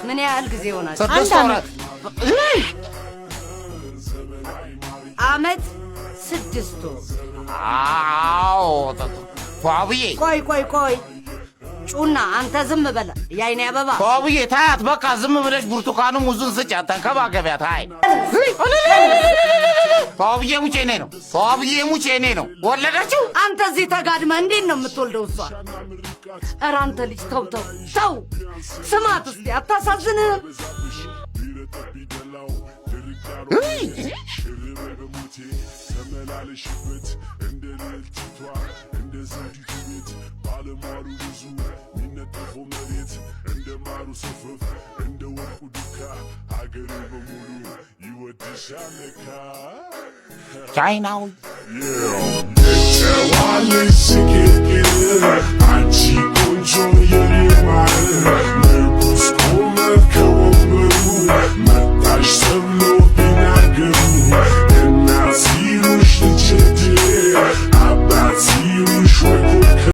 ምን ያህል ጊዜ ሆናችሁ? 6 አንድ ወራት። አመት 6 ወር። አዎ ተዋብዬ። ቆይ ቆይ ቆይ፣ ጩና አንተ ዝም በለ የአይኔ አበባ። ተዋብዬ ታያት፣ በቃ ዝም ብለሽ ብርቱካኑ ሙዙን ስጫት፣ ተንከባከቢያት። አይ ተዋብዬ ሙቼ እኔ ነው። ተዋብዬ ሙቼ እኔ ነው። ወለደችው። አንተ እዚህ ተጋድመህ እንዴት ነው የምትወልደው? እሷ ኧረ አንተ ልጅ ተው ተው ተው። ስማት እስቲ፣ አታሳዝንህም? ተመላለሽበት እንደ ልዕልቲቷ እንደ ዘውዲቱ ቤት ባለሟሉ ብዙ የሚነጠፈው መሬት እንደ ማሩ ሰፈፍ እንደ ወርቁ ዱካ ሀገሬ በሙሉ ይወድሻል ለካ። ቻይናዊ። የጨዋ ልጅ ስቅቅል አንቺ ቆንጆ የኔ ማር።